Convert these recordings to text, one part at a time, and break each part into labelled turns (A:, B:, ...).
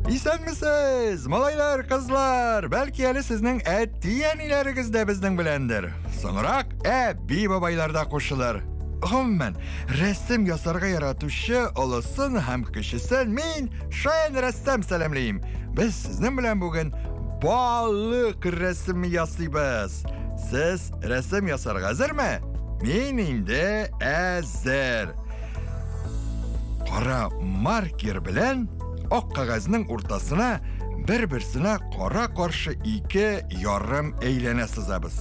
A: Исәнмесез, малайлар, кызлар! Бәлки әле сезнең әти-әниләрегез дә безнең беләндер. Соңрак әби-бабайлар да кушылыр. Гомумән, рәсем ясарга яратучы олысын һәм кечесен мин, Шаян рәссам сәламлим. Без сезнең белән бүген балык рәсеме ясыйбыз. Сез рәсем ясарга әзерме? Мин инде әзер. Кара маркер белән ак кәгазьнең уртасына бер-берсенә кара-каршы ике ярым әйләнә сызабыз.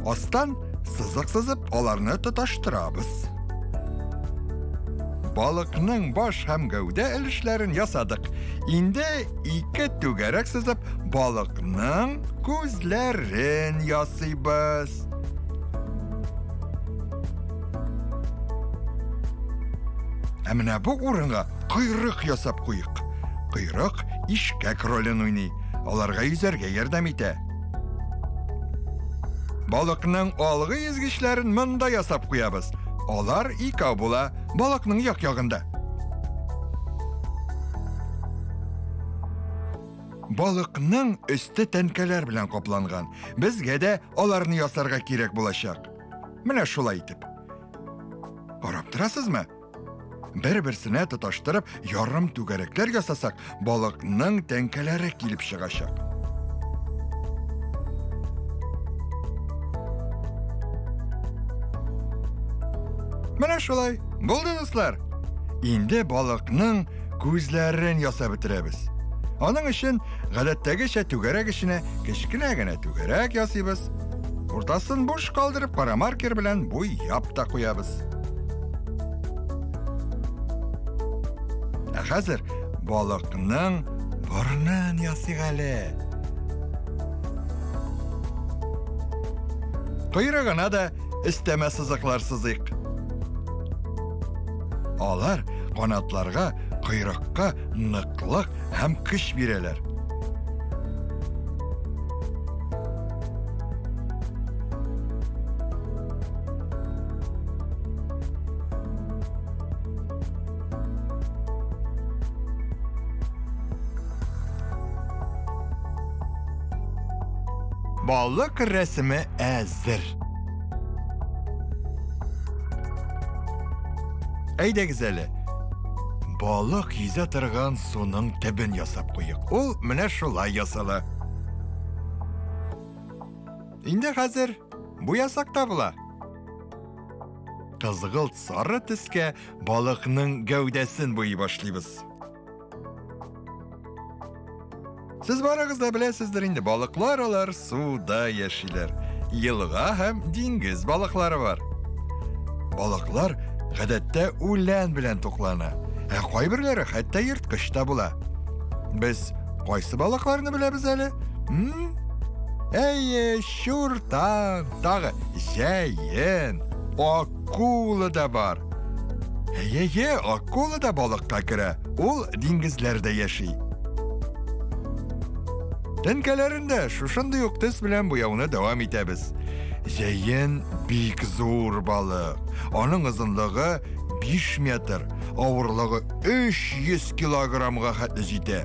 A: Астан сызык сызып, аларны тоташтырабыз. Балыкның баш һәм гәүдә өлешләрен ясадык. Инде ике түгәрәк сызып, балыкның күзләрен ясыйбыз. Ә менә бу урынга койрык ясап куйык. Койрык ишкәк ролен уйный, аларга йөзәргә ярдәм итә. Балыкның алгы йөзгечләрен монда ясап куябыз. Алар икәү була, балыкның як-ягында. Балыкның өсте тәнкәләр белән капланган. Безгә дә аларны ясарга кирәк булачак. Менә шулай итеп. Карап торасызмы? Бер-берсенә тоташтырып ярым түгәрәкләр ясасак, балыкның тәңкәләре килеп чыгачак. Менә шулай. Булды, дуслар. Инде балыкның күзләрен ясап бетерәбез. Аның өчен гадәттәгечә түгәрәк эченә кечкенә генә түгәрәк ясыйбыз. Уртасын буш калдырып, кара маркер белән буяп та куябыз. Ә хәзер балыкның борынын ясыйк әле. Койрыгына да өстәмә сызыклар сызыйк. Алар канатларга, койрыкка ныклык һәм көч бирәләр. Балык рәсеме әзер. Әйдәгез әле. Балык йөзә торган суның төбен ясап куйык. Ул менә шулай ясала. Инде хәзер буясак та була. Кызгылт сары төскә балыкның гәүдәсен буйый башлыйбыз. Сез барыгыз да беләсездер инде, балыклар алар суда яшиләр. Елга һәм диңгез балыклары бар. Балыклар гадәттә үлән белән туклана, ә кайберләре хәтта ерткыч та була. Без кайсы балыкларны беләбез әле? М? Әйе, чуртан, тагы җәен, акула да бар. Әйе, акула да балыкка керә. Ул диңгезләрдә яши. Тәнкәләрен дә шушындый ук төс белән буяуны дәвам итәбез. Җәен бик зур балык. Аның озынлыгы 5 метр, авырлыгы 300 килограммга хәтле җитә.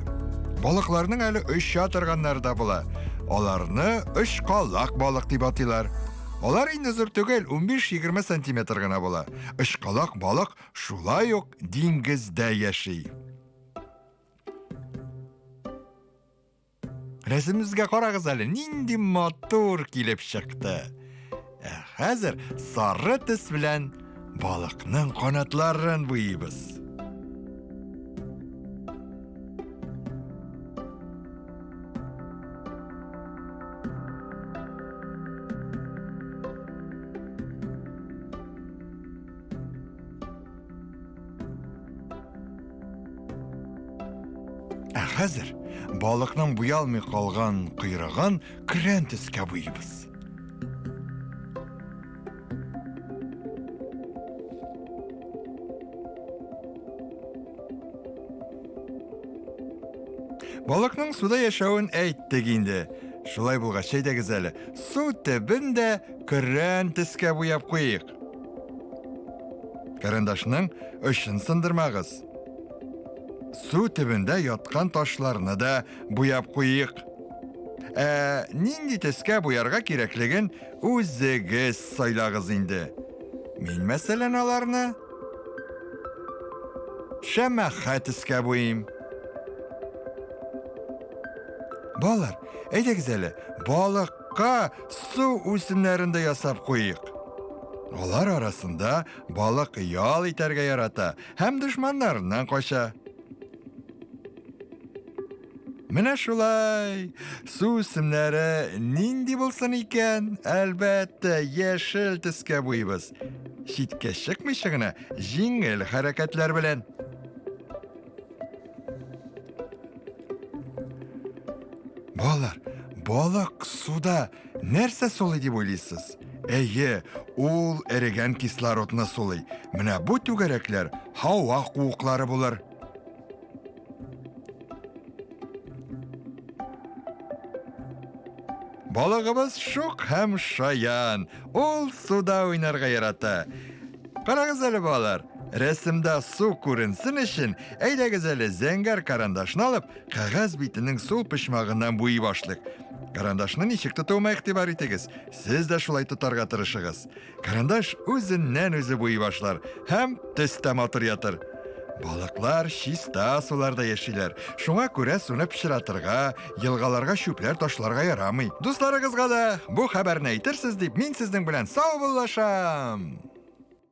A: Балыкларның әле оча торганнары да була. Аларны очкалак балык дип атыйлар. Алар инде зур түгел, 15-20 сантиметр гына була. Очкалак балык шулай ук диңгездә яши. Рәсемебезгә карагыз әле, нинди матур килеп чыкты. Ә хәзер сары төс белән балыкның канатларын буйыйбыз. Ә хәзер балыкның буялмый калган койрыгын көрән төскә буйыйбыз. Балыкның суда яшәвен әйттек инде. Шулай булгач, әйдәгез әле, су төбен дә көрән төскә буяп куйыйк. Карандашның очын сындырмагыз. Су төбендә яткан ташларны да буяп куйыйк. Ә нинди төскә буярга кирәклеген үзегез сайлагыз инде. Мин, мәсәлән, аларны шәмәхә төскә буйыйм. Балалар, әйдәгез әле, балыкка су үсемнәрен дә ясап куйыйк. Алар арасында балык ял итәргә ярата һәм дошманнарыннан кача. Менә шулай. Су үсемнәре нинди булсын икән? Әлбәттә, яшел төскә буйбыз. Читкә чыкмыйча гына, җиңел хәрәкәтләр белән. Балалар, балык суда нәрсә сулый дип уйлыйсыз? Әйе, ул эрегән кислородны сулый. Менә бу түгәрәкләр һава куыклары булыр. Балыгыбыз шук һәм шаян. Ул суда уйнарга ярата. Карагыз әле, балалар, рәсемдә су күренсен өчен, әйдәгез әле зәңгәр карандашны алып, кәгазь битенең сул почмагыннан буйый башлыйк. Карандашны ничек тотуыма игътибар итегез. Сез дә шулай тотарга тырышыгыз. Карандаш үзеннән-үзе буйый башлар һәм төс тә матур ятыр. Балыклар чиста суларда яшиләр. Шуңа күрә суны пычратырга, елгаларга чүпләр ташларга ярамый. Дусларыгызга да бу хәбәрне әйтерсез дип, мин сезнең белән саубуллашам.